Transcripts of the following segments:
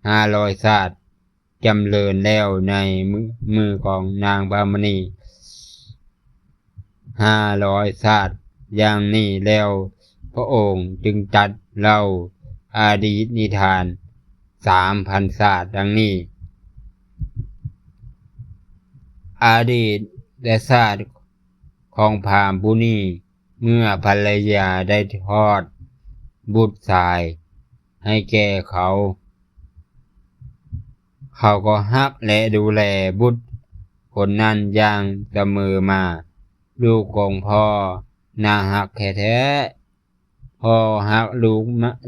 ຫ້າຮ້ອຍຊາດ ຈຳເລີນແລ້ວໃນມື ມືຂອງນາງພະມຸນີ ຫ້າຮ້ອຍຊາດຢ່າງນີ້ແລ້ວ, ພະອົງຈຶ່ງຕັດເລົ່າອະດີດນິທານສາມພັນຊາດດັ່ງນີ້. ອະດີດຊາດຂອງພາມຜູ້ນີ້, ເມື່ອພັນລະຍາໄດ້ຄອດບຸດຊາຍໃຫ້ແກ່ເຂົາ, ເຂົາກໍຮັກ ແລະ ດູແລບຸດຄົນນັ້ນຢ່າງສະເໝີມາ. ລູກຂອງພໍ່ໜ້າຮັກແທ້ໆ. ພໍ່ຮັກລູກ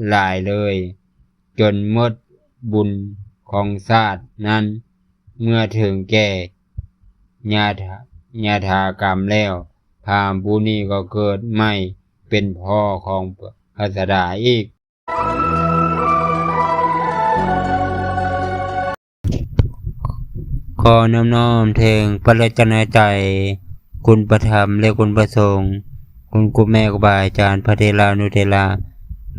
ຫຼາຍເລີຍ, ຈົນໝົດບຸນຂອງຊາດນັ້ນ. ເມື່ອເຖິງແກ່ຍາ ຍະຖາກຳແລ້ວ, ພາມຜູ້ນີ້ກໍເກີດໃໝ່ເປັນພໍ່ຂອງພະສາດາອີກ. ຂໍນອບນ້ອມແດ່ພະລັດຕະນະໄຕ, ຄຸນພະທຳ ແລະ ຄຸນພະສົງ, ຄຸນຄູແມ່ຄູບາອາຈານ, ພະເຖລານຸເຖລາ,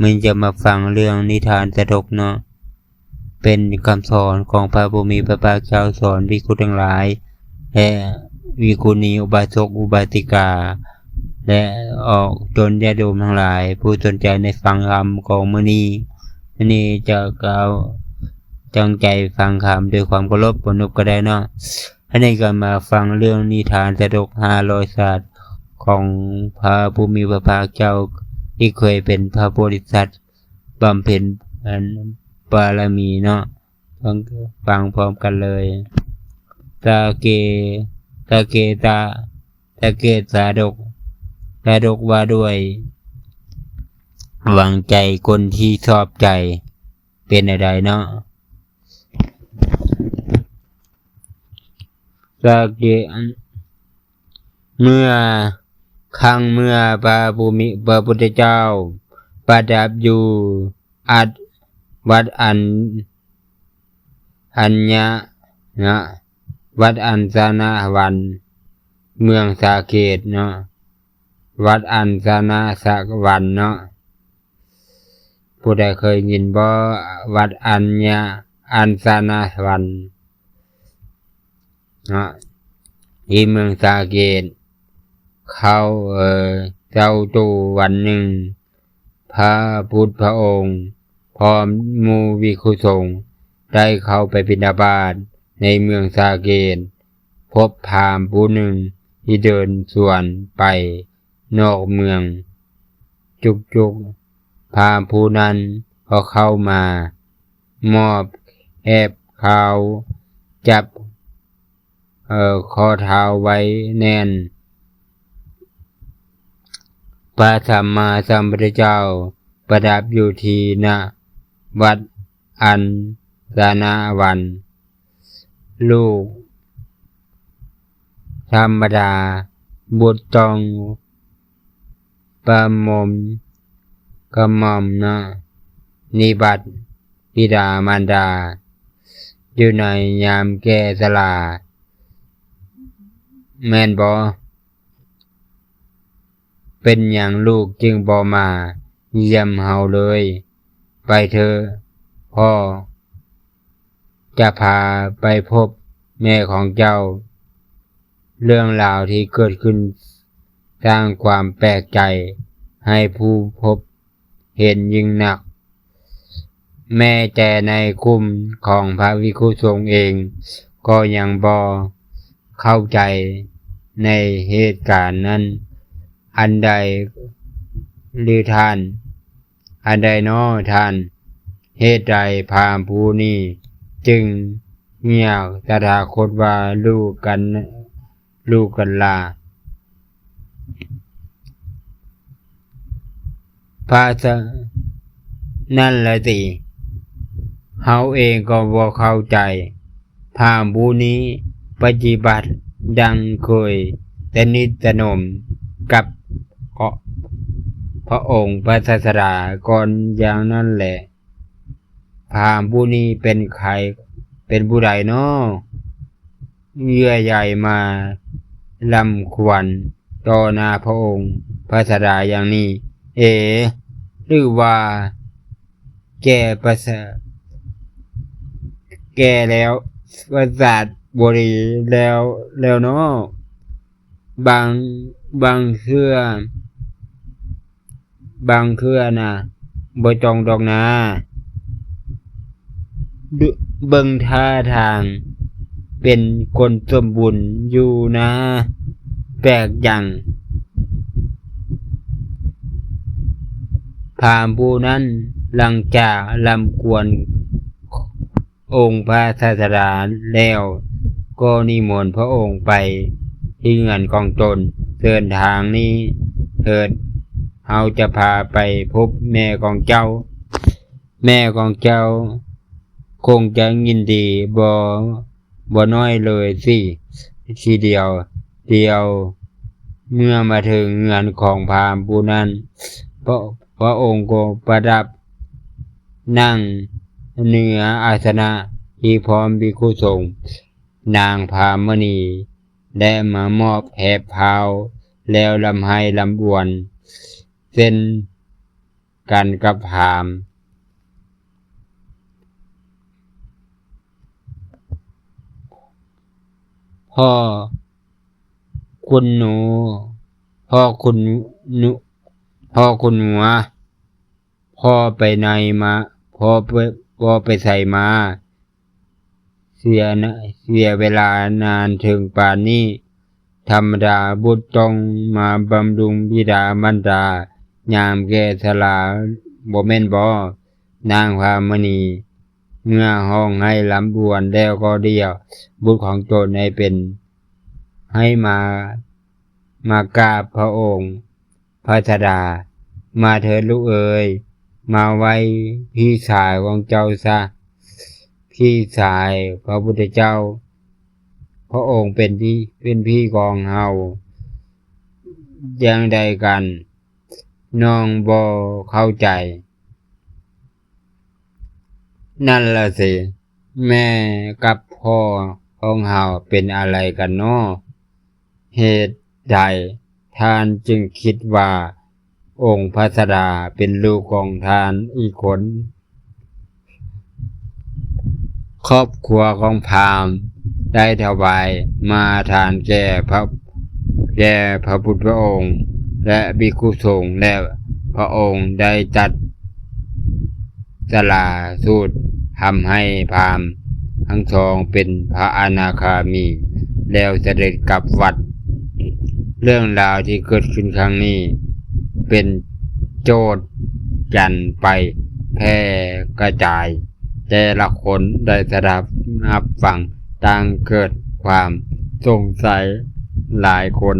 ມື້ນີ້ຈະມາຟັງເລື່ອງນິທານຊາດົກເນາະ. ເປັນຄຳສອນຂອງພະຜູ້ມີພະພາກເຈົ້າສອນພິກຂຸທັງຫຼາຍ ແລະ ພິກຂຸນີ ອຸບາສົກອຸບາສິກາ ແລະ ອອກຕົນຍາດໂຍມທັງຫຼາຍ ຜູ້ສົນໃຈໃນຟັງທຳຂອງມື້ນີ້. ມື້ນີ້ຈະກ່າວ ຕັ້ງໃຈຟັງທຳດ້ວຍຄວາມເຄົາລົບ ບໍ່ນົບກໍໄດ້ເນາະ. ອັນນີ້ກໍມາຟັງເລື່ອງນິທານຊາດົກຫ້າຮ້ອຍຊາດຂອງພະຜູ້ມີພະພາກເຈົ້າ ທີ່ເຄີຍເປັນພະໂພທິສັດ ບຳເພັນ ອັນ ບາລະມີເນາະ. ຟັງ ຟັງພ້ອມກັນເລີຍ. ສາເກ ສາເກຕະ ສາເກດຊາດົກ ຊາດົກວ່າດ້ວຍ ວາງໃຈຄົນທີ່ຊອບໃຈ ເປັນແນວໃດເນາະ? ສາເກ ເມື່ອຄັ້ງເມື່ອພະຜູ້ມີ ພະພຸດທະເຈົ້າປະທັບຢູ່ອັດ ວັດອັນ ອັນຍະນະ ວັດອັນຊະນະວັນ ເມືອງສາເກດເນາະ ວັດອັນຊະນະສະວັນເນາະ. ຜູ້ໃດເຄີຍຍິນບໍ່? ວັດອັນຍະ ອັນຊະນະວັນເນາະ ທີ່ເມືອງສາເກດ. ເຂົາ ເອີ ເຈົ້າໂຕວັນໜຶ່ງ ພະພຸດພະອົງ ພ້ອມໝູ່ພິກຂຸສົງ ໄດ້ເຂົ້າໄປບິນທະບາດໃນເມືອງສາເກດ, ພົບພາມຜູ້ໜຶ່ງທີ່ເດີນສວນໄປນອກເມືອງ. ຈຸກໆ ພາມຜູ້ນັ້ນກໍເຂົ້າມາ ມອບແຄບເຂົ້າ ຈັບ ເອີ ຂໍ້ເທົ້າໄວ້ແໜ້ນ. ພະສຳມາສຳພຸດທະເຈົ້າປະທັບຢູ່ທີ່ນະ ວັດອັນຊະນະວັນ. ລູກທຳມະດາ ບຸດຕ້ອງປະມົມກະໝ່ອມເນາະ ນິບັດບິດາມານດາ ຢູ່ໃນຍາມແກ່ຊະລາ ແມ່ນບໍ່? ເປັນຫຍັງລູກຈຶ່ງບໍ່ມາຢ້ຽມເຮົາເລີຍ? ໄປເຖາະ ພໍ່ຈະພາໄປພົບແມ່ຂອງເຈົ້າ. ເລື່ອງລາວທີ່ເກີດຂຶ້ນສ້າງຄວາມແປກໃຈໃຫ້ຜູ້ພົບເຫັນຍິ່ງນັກ. ແມ້ແຕ່ໃນກຸ່ມຂອງພະພິກຂຸສົງເອງກໍຍັງບໍ່ເຂົ້າໃຈໃນເຫດການນັ້ນອັນໃດຫຼືທ່ານ? ອັນໃດນໍທ່ານ? ເຫດໃດພາມຜູ້ນີ້ຈຶ່ງຮຽກຕະຖາຄົດວ່າລູກກັນ ລູກກັນລາ? ພາສະນັ້ນລະຕິ ເຮົາເອງກໍບໍ່ເຂົ້າໃຈ. ພາມຜູ້ນີ້ປະຕິບັດດັ່ງເຄີຍສະໜິດສະໜົມກັບພະອົງພະສາສະດາກ່ອນຢ່າງນັ້ນແຫຼະ. ພາມຜູ້ນີ້ເປັນໃຜ? ເປັນຜູ້ໃດນໍ? ເຍື່ອໃຫຍ່ມາລຳຄວນຕໍ່ໜ້າພະອົງພະສາດາຢ່າງນີ້ເອ? ຫຼືວ່າແກ່ປະສະ ແກ່ແລ້ວ ປະສາດບໍ່ດີແລ້ວ ແລ້ວເນາະ. ບາງ ບາງເທື່ອ ບາງເທື່ອນະ ບໍ່ຕ້ອງດອກນາ. ເບິ່ງທ່າທາງເປັນຄົນສົມບູນຢູ່ນາ ແປກຫຍັງ. ພາມຜູ້ນັ້ນຫຼັງຈາກລຳກວນ ອົງພະສາດສະດາແລ້ວ ກໍນິມົນພະອົງໄປທີ່ເຮືອນຂອງຕົນ. ເຊີນທາງນີ້ເທີດ, ເຮົາຈະພາໄປພົບແມ່ຂອງເຈົ້າ. ແມ່ຂອງເຈົ້າຄົງຈະຍິນດີບໍ່ ບໍ່ນ້ອຍເລີຍຊິ ທີດຽວ. ດຽວເມື່ອມາເຖິງເຮືອນຂອງພາມຜູ້ນັ້ນ, ພະ ພະອົງກໍປະທັບ ນັ່ງເໜືອອາສະນະທີ່ພ້ອມພິກຂຸສົງ, ນາງພາມມະນີ ແລະ ມາມອບແຮບພ້າວ ແລ້ວລຳໄຫ້ລຳອວນເຊັ່ນກັນກັບພາມ. ພໍ່ຂຸນໜູ ພໍ່ຂຸນໜູ ພໍ່ຂຸນໜູ ພໍ່ໄປໃນມາ ພໍ່ໄປ ພໍ່ໄປໃສມາ ເສຍນະ ເສຍເວລານານເຖິງປານນີ້. ທຳມະດາບຸດຕ້ອງມາບຳລຸງບິດາມານດາ ຍາມແກ່ຊະລາ ບໍ່ແມ່ນບໍ? ນາງພາມມະນີ ເມື່ອຮ້ອງໄຫ້ລຳບວນແລ້ວກໍດຽວບຸດຂອງຕົນໃຫ້ເປັນ ໃຫ້ມາ ມາກາບພະອົງພະສາດາ. ມາເທີດລູກເອີຍ, ມາໄຫວ້ພີ່ຊາຍຂອງເຈົ້າຊະ. ພີ່ຊາຍພະພຸດທະເຈົ້າ, ພະອົງເປັນພີ່ ເປັນພີ່ຂອງເຮົາຢ່າງໃດກັນ? ນ້ອງບໍ່ເຂົ້າໃຈ. ນັ້ນລະຊິ, ແມ່ກັບພໍ່ຂອງເຮົາເປັນອາໄລກັນນໍ? ເຫດໃດທ່ານຈຶ່ງຄິດວ່າອົງພະສາດາເປັນລູກຂອງທ່ານອີກຄົນ? ຄອບຄົວຂອງພາມໄດ້ຖວາຍມາທານແກ່ພະ ແກ່ພະພຸດພະອົງ ແລະ ພິກຂຸສົງ ແລະ ພະອົງໄດ້ຕັດສາລາສູດທຳໃຫ້ພາມທັງສອງເປັນພະອະນາຄາມີ ແລ້ວສະເດັດກັບວັດ. ເລື່ອງລາວທີ່ເກີດຂຶ້ນຄັ້ງນີ້ເປັນໂຈດຈັນໄປແຜ່ກະຈາຍ, ແຕ່ລະຄົນໄດ້ສະດັບຮັບຟັງຕ່າງເກີດຄວາມສົງໄສຫຼາຍຄົນ.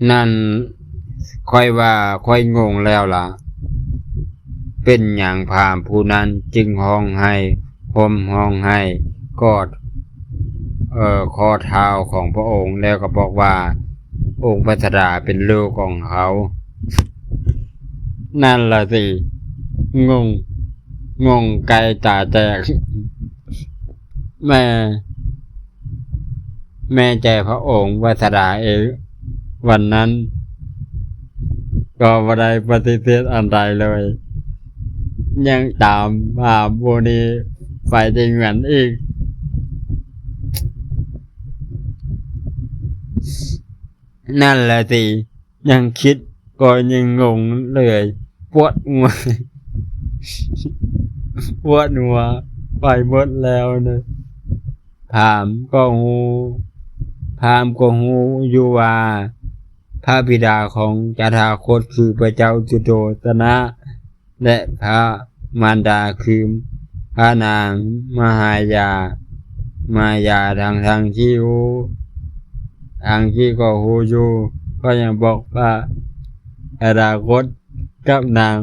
ນັ້ນຂ້ອຍວ່າຂ້ອຍງົງແລ້ວລະ. ເປັນຫຍັງພາມຜູ້ນັ້ນຈຶ່ງຮ້ອງໄຫ້ ໂຮມຮ້ອງໄຫ້ກອດ ເອີ ຂໍ້ເທົ້າຂອງພະອົງ ແລ້ວກໍບອກວ່າ ອົງພະສາດາເປັນລູກຂອງເຮົາ. ນັ້ນລະຊິ ງົງ ງົງໄກ່ຕາແຕກ. ແມ່ ແມ່ແຕ່ພະອົງພະສາດາເອງ ວັນນັ້ນ ກໍບໍ່ໄດ້ປະຕິເສດອັນໃດເລີຍ, ຍັງຕາມຫາຜູ້ນີ້ໄປທີ່ເຮືອນອີກ. ນັ້ນລະຕິ ຍັງຄິດກໍຍັງງົງເລີຍ, ປວດຫົວ ປວດຫົວໄປໝົດແລ້ວນະ. ພາມກໍຮູ້ ພາມກໍຮູ້ຢູ່ວ່າພະບິດາຂອງຕະຖາຄົດຄືພະເຈົ້າສຸໂທທະນະ ແລະ ພະມານດາຄືພະນາງມະຫາຍາ ມາຍາ ທັງໆທີ່ຮູ້ ທັງທີ່ກໍຮູ້ຢູ່ ກໍຍັງບອກພະອະນາຄົດ ກັບນາງ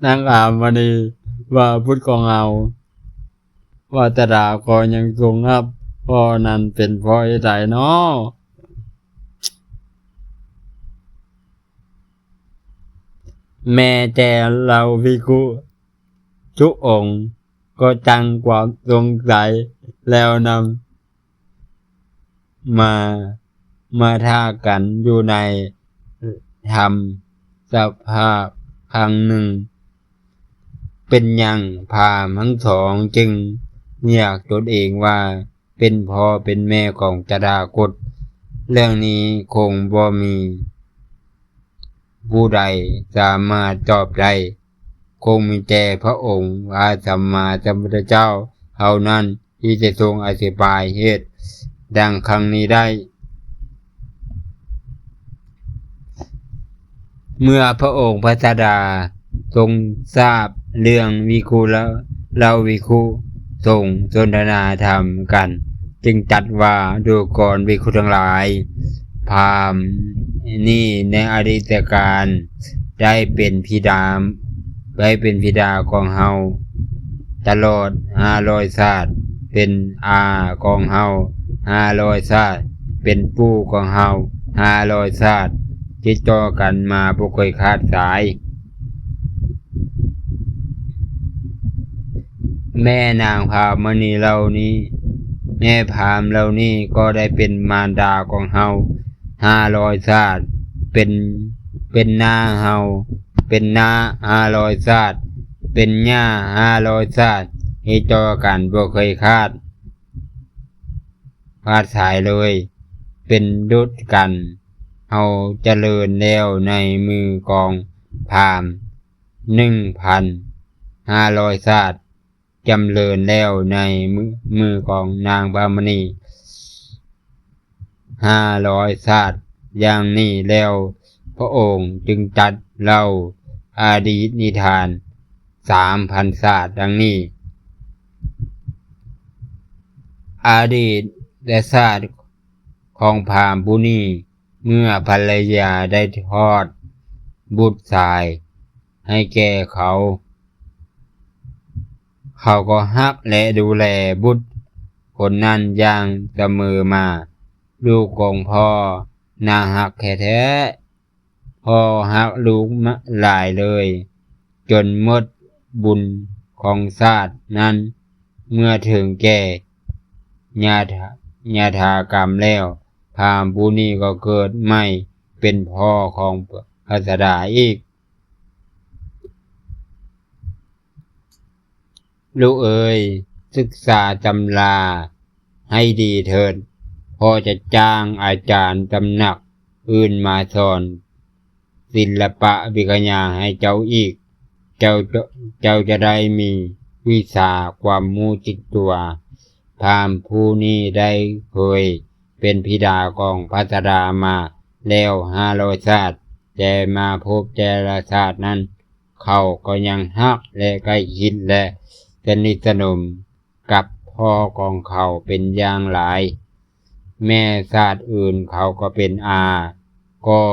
ນາງອາມະນີວ່າບຸດຂອງເຮົາ ວ່າຕະດາກໍຍັງຊົງຮັບ ເພາະນັ້ນເປັນເພາະເຫດໃດນໍ? ແມ້ແຕ່ເຫຼົ່າພິກຂຸທຸກອົງ ກໍຕັ້ງຄວາມສົງໄສແລ້ວນຳ. ມາ ມາທາກັນຢູ່ໃນຖ້ຳສະພາບຄັ້ງໜຶ່ງ. ເປັນຫຍັງພາມທັງສອງຈຶ່ງຮຽກຕົນເອງວ່າເປັນພໍ່ເປັນແມ່ຂອງຕະຖາຄົດ? ເລື່ອງນີ້ຄົງບໍ່ມີຜູ້ໃດສາມາດຕອບໄດ້, ຄົງມີແຕ່ພະອົງພະສຳມາສຳພຸດທະເຈົ້າເທົ່ານັ້ນ ທີ່ຈະຊົງອະທິບາຍເຫດດັ່ງຄັ້ງນີ້ໄດ້. ເມື່ອພະອົງພະສາດາຊົງຊາບເລື່ອງວິຄຸລະ ລາວວິຄຸຊົງສົນທະນາທຳກັນ ຈຶ່ງຕັດວ່າ ດູກ່ອນວິຄຸທັງຫຼາຍ, ພາມນີ້ໃນອະດີດການໄດ້ເປັນບິດາ ໄດ້ເປັນບິດາຂອງເຮົາຕະຫຼອດຫ້າຮ້ອຍຊາດ, ເປັນອາຂອງເຮົາຫ້າຮ້ອຍຊາດ, ເປັນປູ່ຂອງເຮົາຫ້າຮ້ອຍຊາດ, ຕິດຕໍ່ກັນມາບໍ່ເຄີຍຂາດສາຍ. ແມ່ນາງພາມະນີເຫຼົ່ານີ້ ແມ່ພາມເຫຼົ່ານີ້ກໍໄດ້ເປັນມານດາຂອງເຮົາຫ້າຮ້ອຍຊາດ, ເປັນ ເປັນນ້າເຮົາ ເປັນນ້າຫ້າຮ້ອຍຊາດ, ເປັນຍ່າຫ້າຮ້ອຍຊາດ, ຕິດຕໍ່ກັນບໍ່ເຄີຍຂາດ ຂາດສາຍເລີຍ. ເປັນດຸດກັນ ເຮົາຈະເລີນແລ້ວໃນມືຂອງພາມໜຶ່ງພັນຫ້າຮ້ອຍຊາດ, ຈຳເລີນແລ້ວໃນມື ມືຂອງນາງພາມະນີຫ້າຮ້ອຍຊາດ. ຢ່າງນີ້ແລ້ວ ພະອົງຈຶ່ງຕັດເລົ່າອະດີດນິທານສາມພັນຊາດດັ່ງນີ້. ອະດີດຊາດຂອງພາມຜູ້ນີ້ ເມື່ອພັນລະຍາໄດ້ຄອດບຸດຊາຍໃຫ້ແກ່ເຂົາ, ເຂົາກໍຮັກ ແລະ ດູແລບຸດຄົນນັ້ນຢ່າງສະເໝີມາ. ລູກຂອງພໍ່ໜ້າຮັກແທ້ໆ. ພໍ່ຮັກລູກຫຼາຍເລີຍ, ຈົນໝົດບຸນຂອງຊາດນັ້ນ. ເມື່ອເຖິງແກ່ຍາ ຍາຖາກຳແລ້ວ, ພາມຜູ້ນີ້ກໍເກີດໃໝ່ເປັນພໍ່ຂອງພະສາດາອີກ. ລູກເອີຍ, ສຶກສາຕຳລາໃຫ້ດີເຖີດ, ພໍ່ຈະຈ້າງອາຈານຕຳໜັກອື່ນມາສອນສິນລະປະວິທະຍາໃຫ້ເຈົ້າອີກ. ເຈົ້າ ເຈົ້າຈະໄດ້ມີວິຊາຄວາມຮູ້ຕິດຕົວ. ພາມຜູ້ນີ້ໄດ້ເຄີຍເປັນບິດາຂອງພະສາດາມາແລ້ວຫ້າຮ້ອຍຊາດ, ແຕ່ມາພົບແຕ່ລະຊາດນັ້ນ ເຂົາກໍຍັງຮັກ ແລະ ໃກ້ຊິດ ແລະ ສະໜິດສະໜົມກັບພໍ່ຂອງເຂົາເປັນຢ່າງຫຼາຍ. ແມ້ຊາດອື່ນເຂົາກໍເປັນອາ, ກໍ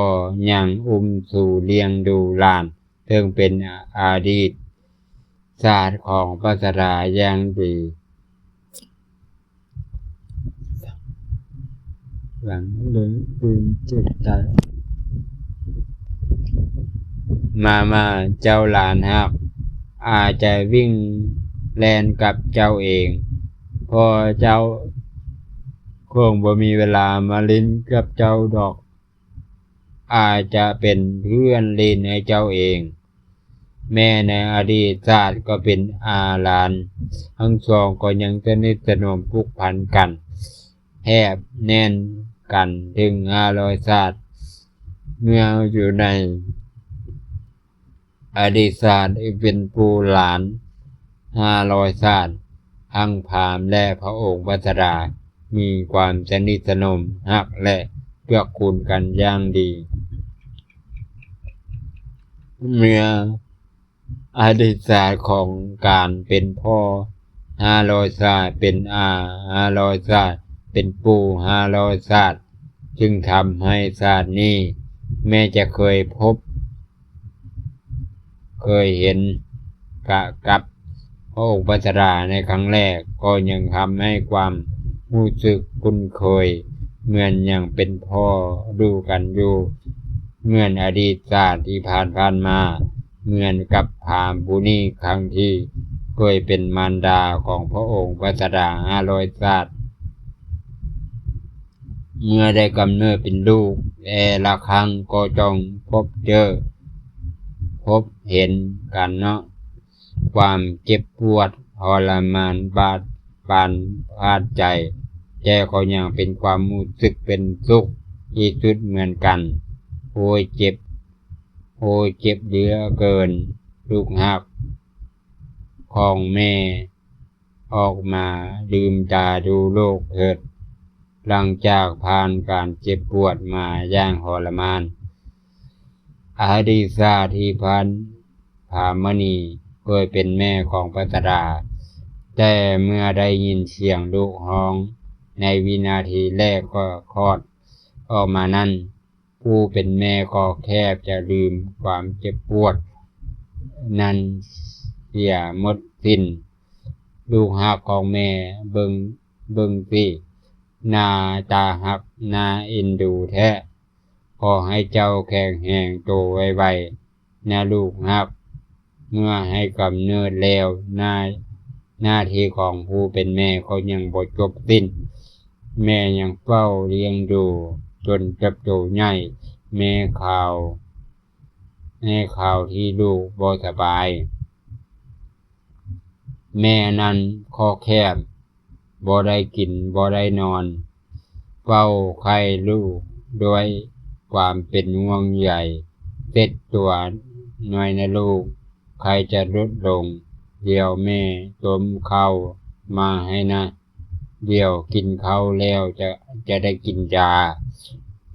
ຍັງອຸ້ມຊູລ້ຽງດູຫຼານ ເຊິ່ງເປັນອະດີດຊາດຂອງພະສາດາຢ່າງດີ. ຫວັງເລີຍຕື່ນເຈັບໃຈ. ມາ ມາ ເຈົ້າຫຼານຮັກ, ອາຈະວິ່ງແລ່ນກັບເຈົ້າເອງ, ເພາະເຈົ້າຄົງບໍ່ມີເວລາມາຫຼິ້ນກັບເຈົ້າດອກ. ອາຈະເປັນເພື່ອນຫຼິ້ນໃຫ້ເຈົ້າເອງ. ແມ້ໃນອະດີດຊາດກໍເປັນອາຫຼານ, ທັງສອງກໍຍັງສະໜິດສະໜົມຜູກພັນກັນແທບແໜ້ນກັນເຖິງຫ້າຮ້ອຍຊາດ. ເມື່ອຢູ່ໃນ ອະດີດຊາດເປັນປູ່ຫຼານຫ້າຮ້ອຍຊາດ, ທັງພາມ ແລະ ພະອົງພະສາດາມີຄວາມສະໜິດສະໜົມ, ຮັກ ແລະ ເກື້ອກູນກັນຢ່າງດີ. ເມື່ອອະດີດຊາດຂອງການເປັນພໍ່ຫ້າຮ້ອຍຊາດ, ເປັນອາຫ້າຮ້ອຍຊາດ, ເປັນປູ່ຫ້າຮ້ອຍຊາດ, ຈຶ່ງທຳໃຫ້ຊາດນີ້ ແມ້ຈະເຄີຍພົບ ເຄີຍເຫັນກະກັບພະອົງພະສະດາໃນຄັ້ງແລກ, ກໍຍັງທຳໃຫ້ຄວາມຮູ້ສຶກຄຸ້ນເຄີຍເໝືອນຍັງເປັນພໍ່ດູກັນຢູ່ ເໝືອນອະດີດຊາດທີ່ຜ່ານໆມາ, ເໝືອນກັບພາມຜູ້ນີ້ຄັ້ງທີ່ເຄີຍເປັນມານດາຂອງພະອົງພະສະດາຫ້າຮ້ອຍຊາດ. ເມື່ອໄດ້ກຳເນີດເປັນລູກ ແຕ່ລະຄັ້ງກໍຕ້ອງພົບເຈີ ພົບເຫັນກັນເນາະ ຄວາມເຈັບປວດທໍລະມານບາດປານຂາດໃຈ, ແຕ່ກໍຍັງເປັນຄວາມຮູ້ສຶກເປັນສຸກທີ່ສຸດເໝືອນກັນ. ໂອ້ຍເຈັບ, ໂອ້ຍເຈັບເຫຼືອເກີນ, ລູກຮັກຂອງແມ່ ອອກມາລືມຕາດູໂລກເຖີດ. ຫຼັງຈາກຜ່ານການເຈັບປວດມາຢ່າງທໍລະມານ, ອະດີດຊາດທີ່ຜ່ານ ພາມະນີເຄີຍເປັນແມ່ຂອງພັດຕະດາ, ແຕ່ເມື່ອໄດ້ຍິນສຽງລູກຮ້ອງໃນວິນາທີແລກກໍຄອດອອກມານັ້ນ, ຜູ້ເປັນແມ່ກໍແທບຈະລືມຄວາມເຈັບປວດນັ້ນເສຍໝົດສິ້ນ. ລູກຮັກຂອງແມ່, ເບິ່ງ, ເບິ່ງຊິ, ໜ້າຕາຮັກ, ໜ້າເອັນດູແທ້. ຂໍໃຫ້ເຈົ້າແຂງແຮງໂຕໄວໆ ນະລູກຮັກ. ເມື່ອໃຫ້ກຳເນີດແລ້ວ, ໜ້າ, ໜ້າທີ່ຂອງຜູ້ເປັນແມ່ກໍຍັງບໍ່ຈົບສິ້ນ. ແມ່ຍັງເຝົ້າລ້ຽງດູຈົນເຕີບໂຕໃຫຍ່. ແມ່ຄາວ, ໃນຄາວທີ່ລູກບໍ່ສະບາຍ, ແມ່ນັ້ນກໍແຄບ, ບໍ່ໄດ້ກິນ, ບໍ່ໄດ້ນອນ, ເຝົ້າໄຂ້ລູກດ້ວຍຄວາມເປັນຫ່ວງໃຍ. ເຊັດຕົວໜ້ອຍນະລູກ, ໄຂ້ຈະຫຼຸດລົງ. ດຽວແມ່ຕົ້ມເຂົ້າມາໃຫ້ນະ. ດຽວກິນເຂົ້າແລ້ວຈະ, ຈະໄດ້ກິນຢາ.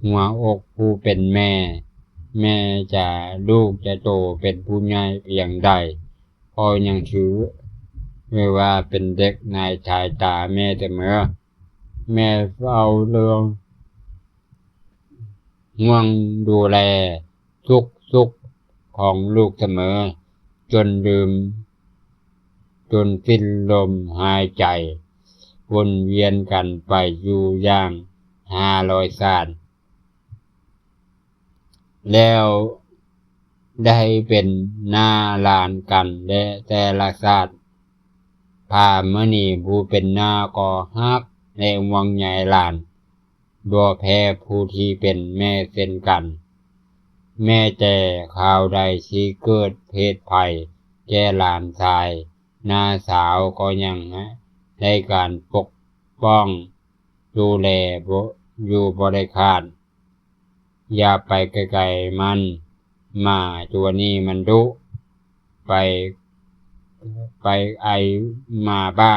ຫົວອົກຜູ້ເປັນແມ່, ແມ່ຈະ, ລູກຈະໂຕເປັນຜູ້ໃຫຍ່ພຽງໃດ, ກໍຍັງຖືວ່າເປັນເດັກໃນສາຍຕາແມ່ສະເໝີ. ແມ່ເຝົ້າເລື່ອງ ຫ່ວງດູແລທຸກສຸກຂອງລູກສະເໝີ, ຈົນລືມ, ຈົນສິ້ນລົມຫາຍໃຈ, ວົນວຽນກັນໄປຢູ່ຢ່າງຫ້າຮ້ອຍຊາດ. ແລ້ວໄດ້ເປັນນ້າຫຼານກັນ ແລະ ແຕ່ລະຊາດ ພາມະນີຜູ້ເປັນນ້າກໍຮັກ ແລະ ຫ່ວງໃຍຫຼານ ບໍ່ແພ້ຜູ້ທີ່ເປັນແມ່ເຊັ່ນກັນ. ແມ້ແຕ່ຄາວໃດທີ່ເກີດເພດໄພແກ່ຫຼານຊາຍ, ນ້າສາວກໍຍັງໃຫ້ການປົກປ້ອງດູແລບໍ່, ຢູ່ບໍ່ໄດ້ຂາດ. ຢ່າໄປໃກ້ໆມັນ, ໝາຕົວນີ້ມັນດຸ, ໄປ, ໄປໄອໝາບ້າ,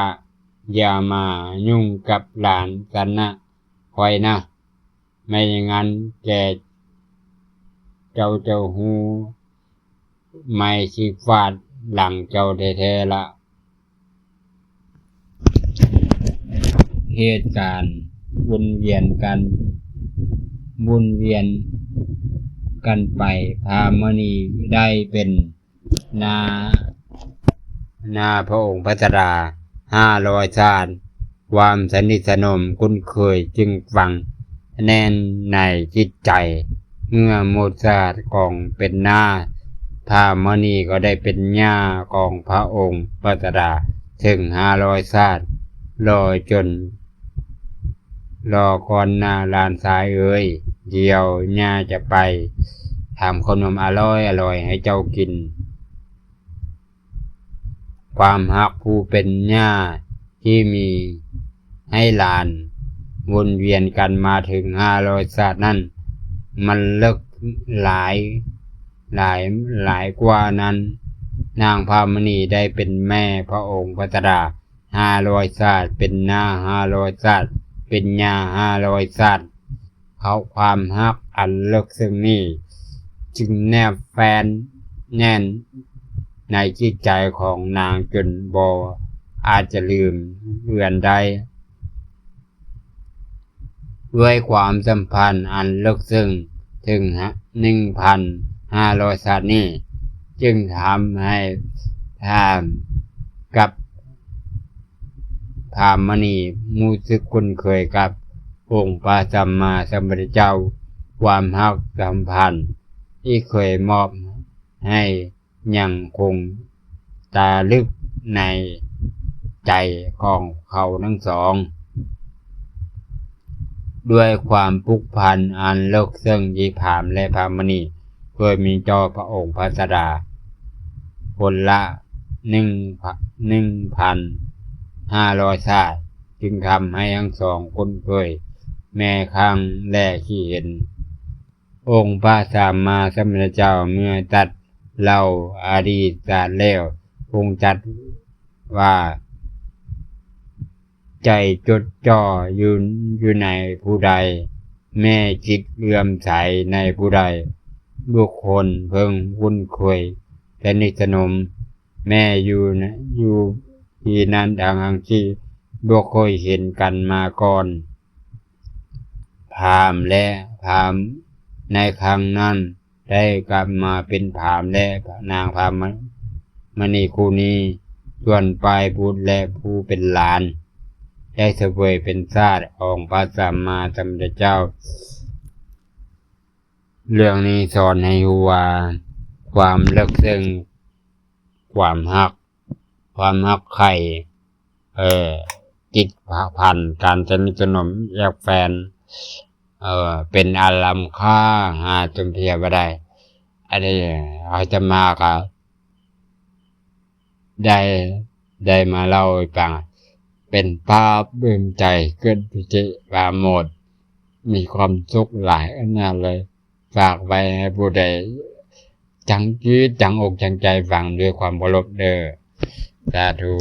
ຢ່າມາຫຍຸ້ງກັບຫຼານສັນນະຂ້ອຍນະ, ໄມ່ຢ່າງນັ້ນແກເຈົ້າຈະຮູ້ ໄມ້ຊິຟາດຫຼັງເຈົ້າແທ້ໆລະ. ເຫດການວົນວຽນກັນ, ວົນວຽນກັນໄປ, ພາມະນີໄດ້ເປັນນ້າ, ນ້າພະອົງພັດຕະດາຫ້າຮ້ອຍຊາດ. ຄວາມສະໜິດສະໜົມຄຸ້ນເຄີຍຈຶ່ງຝັງແໜ້ນໃນຈິດໃຈ. ເມື່ອໝົດຊາດຂອງເປັນນ້າ, ພາມະນີກໍໄດ້ເປັນຍ່າຂອງພະອົງພັດຕະດາເຖິງຫ້າຮ້ອຍຊາດ. ລໍຈົນ, ລໍກ່ອນນະຫຼານຊາຍເອີຍ, ດຽວຍ່າຈະໄປທຳຂະໜົມອະລ່ອຍໆໃຫ້ເຈົ້າກິນ. ຄວາມຮັກຜູ້ເປັນຍ່າທີ່ມີໃຫ້ຫຼານວົນວຽນກັນມາເຖິງຫ້າຮ້ອຍຊາດນັ້ນ ມັນເລິກຫຼາຍ, ຫຼາຍ, ຫຼາຍກວ່ານັ້ນ. ນາງພາມະນີໄດ້ເປັນແມ່ພະອົງພັດຕະດາຫ້າຮ້ອຍຊາດ, ເປັນນ້າຫ້າຮ້ອຍຊາດ, ເປັນຍ່າຫ້າຮ້ອຍຊາດ. ເພາະຄວາມຮັກອັນເລິກເຊິ່ງນີ້ ຈຶ່ງແນບແຟ້ນແໜ້ນໃນຈິດໃຈຂອງນາງ ຈົນບໍ່ອາດຈະລືມເລືອນໄດ້. ດ້ວຍຄວາມສຳພັນອັນເລິກເຊິ່ງເຖິງໜຶ່ງພັນຫ້າຮ້ອຍຊາດນີ້ ຈຶ່ງທຳໃຫ້ທ່ານກັບ ພາມະນີ ຮູ້ສຶກຄຸ້ນເຄີຍກັບອົງພະສຳມາສຳພຸດທະເຈົ້າ. ຄວາມຮັກສຳພັນທີ່ເຄີຍມອບໃຫ້ຍັງຄົງຕາລຶກໃນໃຈຂອງເຂົາທັງສອງ. ດ້ວຍຄວາມຜູກພັນອັນເລິກເຊິ່ງທີ່ພາມ ແລະ ພາມະນີເຄີຍມີຕໍ່ພະອົງພະສາດາ ຄົນລະໜຶ່ງ ໜຶ່ງພັນຫ້າຮ້ອຍຊາດ ຈຶ່ງທຳໃຫ້ທັງສອງຄຸ້ນເຄີຍ ແມ້ຄັ້ງແລກທີ່ເຫັນ. ອົງພະສຳມາສຳພຸດທະເຈົ້າເມື່ອຕັດເລົ່າອະດີດຊາດແລ້ວ ຊົງຕັດວ່າ ໃຈຈົດຈ່ອຍຢູ່ ຢູ່ໃນຜູ້ໃດ ແມ້ຈິດເຫຼື້ອມໃສໃນຜູ້ໃດ ບຸກຄົນເພິ່ງຄຸ້ນເຄີຍສະໜິດສະໜົມ ແມ້ຢູ່ໃນ ຢູ່ທີ່ນັ້ນທັງໆທີ່ບໍ່ເຄີຍເຫັນກັນມາກ່ອນ. ພາມ ແລະ ພາມໃນຄັ້ງນັ້ນ ໄດ້ກັບມາເປັນພາມ ແລະ ນາງພາມະນີຄູ່ນີ້ ສ່ວນຝ່າຍບຸດ ແລະ ຜູ້ເປັນຫຼານ ໄດ້ສະເຫວີຍເປັນຊາດຂອງພະສຳມາສຳພຸດທະເຈົ້າ. ເລື່ອງນີ້ສອນໃຫ້ຮູ້ວ່າ ຄວາມເລິກເຊິ່ງ ຄວາມຮັກ ຄວາມຮັກໃຄ່ ເອີ ຕິດພັນກັນ ສະໜິດສະໜົມແອບແຝງ ເອີ ເປັນອັນລ້ຳຄ່າ ຫາຊົມເທວະບໍ່ໄດ້. ອັນນີ້ອາດຕະມາກໍໄດ້ ໄດ້ມາເລົ່າໃຫ້ຟັງ ເປັນພາບບຶ້ມໃຈ ເກີດປິຕິປາໂມດ ມີຄວາມສຸກຫຼາຍຂະໜາດເລີຍ. ຝາກໄວ້ໃຫ້ຜູ້ໃດ ຕັ້ງຈິດ ຕັ້ງອົກຕັ້ງໃຈຟັງດ້ວຍຄວາມເຄົາລົບເດີ້. ສາທຸ.